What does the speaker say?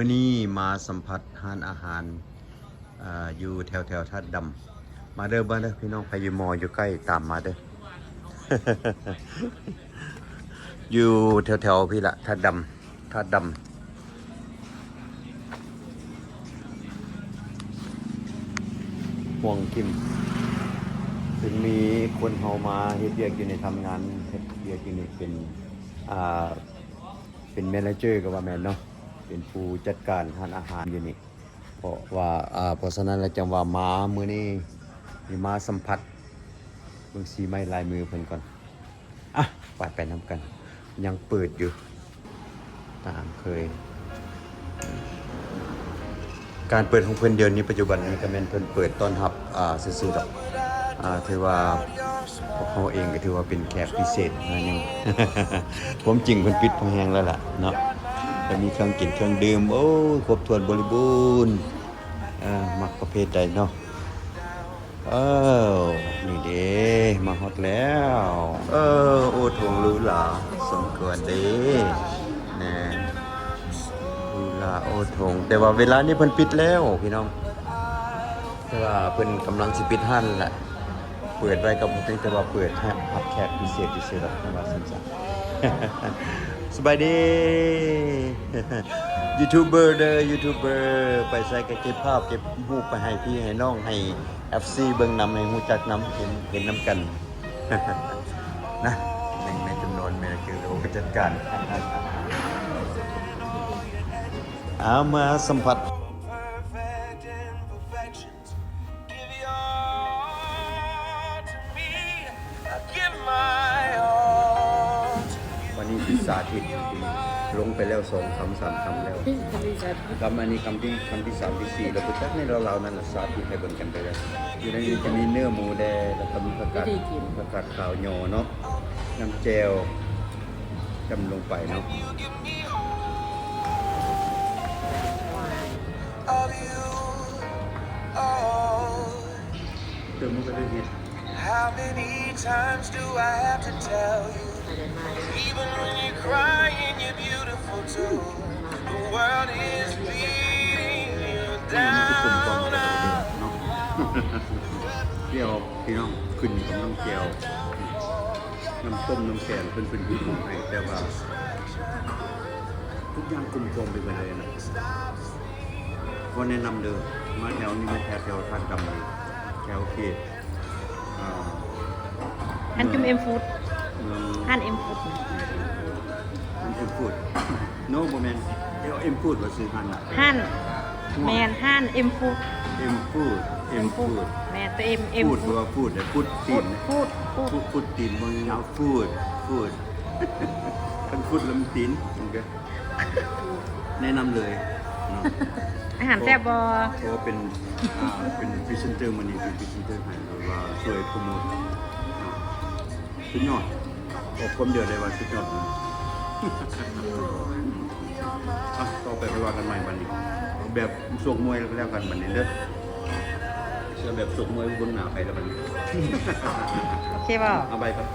ມື້ນີ້ມາສຳຜັດຮ້ານອາຫານ ເອີ ຢູ່ແຖວໆທາດດຳ. ມາເດີ ມາເດີ ພີ່ນ້ອງ ໃຜຢູ່ມໍ່ຢູ່ໃກ້ ຕາມມາເດີ ຢູ່ແຖວໆພີ້ລະ ທາດດຳ ທາດດຳ ວັງກິມ ຊຶ່ງມີຄົນເຮົາມາເຮັດວຽກຢູ່ໃນ ທຳງານເຮັດວຽກຢູ່ນີ້ ເປັນ ອ່າ ເປັນແມເນເຈີກໍວ່າແມ່ນເນາະ ເປັນຜູ້ຈັດການຮ້ານອາຫານຢູ່ນີ້. ເພາະວ່າ ອ່າ ເພາະສະນັ້ນແລ້ວຈັ່ງວ່າມາມື້ນີ້ ນີ້ມາສຳຜັດເບິ່ງສີໄມ້ລາຍມືເພິ່ນກ່ອນ. ອ່ະ ໄປ ໄປນຳກັນ ຍັງເປີດຢູ່ຕາມເຄີຍ. ການເປີດຂອງເພິ່ນດຽວນີ້ ປັດຈຸບັນນີ້ກໍແມ່ນເພິ່ນເປີດຕ້ອນຮັບ ອ່າ ຊື່ໆດອກ ອ່າ ຖືວ່າພວກເຮົາເອງກໍຖືວ່າເປັນແຂກພິເສດໜ້ອຍໜຶ່ງ. ຄວາມຈິງເພິ່ນປິດພໍແຮງແລ້ວລະເນາະ ແຕ່ມີເຄື່ອງກິນເຄື່ອງດື່ມ ໂອ້ ຄົບຖ້ວນບໍລິບູນ. ເອີ ມັກປະເພດໃດເນາະ? ເອີ ນີ້ເດ້ ມາຮອດແລ້ວ. ເອີ ໂອ້ ໂຖງຫຼູຫຼາສົມຄວນເດ້ ແນ່ ຫຼູຫຼາ ໂອ້ ໂຖງ ແຕ່ວ່າເວລານີ້ເພິ່ນປິດແລ້ວພີ່ນ້ອງ ແຕ່ວ່າເພິ່ນກຳລັງຊິປິດຮ້ານແຫຼະ. ເປີດໄວ້ກໍບໍ່ເປັນ ແຕ່ວ່າເປີດຮັບແຂກພິເສດຊື່ໆດອກ ວ່າຊັ້ນຊະ. ສະບາຍດີ ຢູທູບເບີເດີ ຢູທູບເບີ ໄປໃສກໍເກັບພາບເກັບຮູບໄປໃຫ້ພີ່ໃຫ້ນ້ອງ ໃຫ້ເອັຟຊີເບິ່ງນຳ ໃຫ້ຮູ້ຈັກນຳ ເຫັນ ເຫັນນຳກັນນະ. ໜຶ່ງໃນຈຳນວນແມ່ເກີໂລກໍຈັດການ ເອົາມາສຳຜັດ. Give your all to me, I give my all to you. ວັນນີ້ຊິສາທິດ ລົງໄປແລ້ວສອງຄຳສາມຄຳແລ້ວ ຄຳອັນນີ້ຄຳທີ ຄຳທີສາມທີສີ່ ແລ້ວກໍຈັກໃນລາວໆນັ້ນລະ ສາທິດໃຫ້ເບິ່ງກັນໄປແລ້ວ. ຢູ່ໃນນີ້ຈະມີເນື້ອໝູແດ່ ແລ້ວກໍມີຜັກກາດ ຜັກກາດຂາວຍໍເນາະ ນ້ຳແຈ່ວຈ້ຳລົງໄປເນາະ. ເຕີມມັນກໍໄດ້ເຮັດ How many times do I have to tell you? Even when you're crying, you're beautiful too. The world is beating you down. ແຈ່ວພີ່ນ້ອງ ຂຶ້ນກັບນ້ຳແຈ່ວ ນ້ຳຕົ້ມນ້ຳແກງ ເພິ່ນເປັນຜູ້ປຸງໃຫ້ ແຕ່ວ່າທຸກຢ່າງກົມກ່ອມໄປເບິດເລີຍນະ. ຂໍແນະນຳເດີ ມາແຖວນີ້ ມາແຖວ ແຖວທາດດຳນີ້ ແຖວເຂດ ອ່າ ຮ້ານເອັມ ເອັມ ຟູດ ເມືອງ ຮ້ານເອັມ ຟູດ ຮ້ານເອັມ ຟູດ ໂນ ບໍ່ແມ່ນ ເອັມ ຟູດ ວ່າຊື່ຮ້ານ ຮ້ານ ແມ່ນ ຮ້ານເອັມ ຟູດ ເອັມ ຟູດ ເອັມ ຟູດ ແມ່ນ ແຕ່ເອັມ ເອັມ ຟູດ ເພາະວ່າຟູດ ແຕ່ຟູດຕີນ ຟູດ ຟູດ ຟູດ ຟູດຕີນບໍ່ຍາວ ຟູດ ຟູດ ຄັນຟູດແລ້ວມັນຕີນ ໂອເຄ ແນະນຳເລີຍເນາະ ອາຫານແຊບບໍ່? ເພາະວ່າເປັນ ອ່າ ເປັນພຣີເຊັນເຕີມື້ນີ້ ເປັນພຣີເຊັນເຕີໃຫ້ ຫຼືວ່າຊ່ວຍໂປຣໂມດເນາະ ສຸດຍອດ ບອກຄຳດຽວໄດ້ວ່າສຸດຍອດ ອ່ະ ຕໍ່ໄປໄປວ່າກັນໃໝ່ບັດນີ້ ເອົາແບບຊວກມວຍແລ້ວກັນບັດນີ້ເດີ ເອົາແບບຊວກມວຍເບິ່ງໜ້າໄປແລ້ວບັດນີ້ ໂອເຄບໍ່? ເອົາໄປກັນ.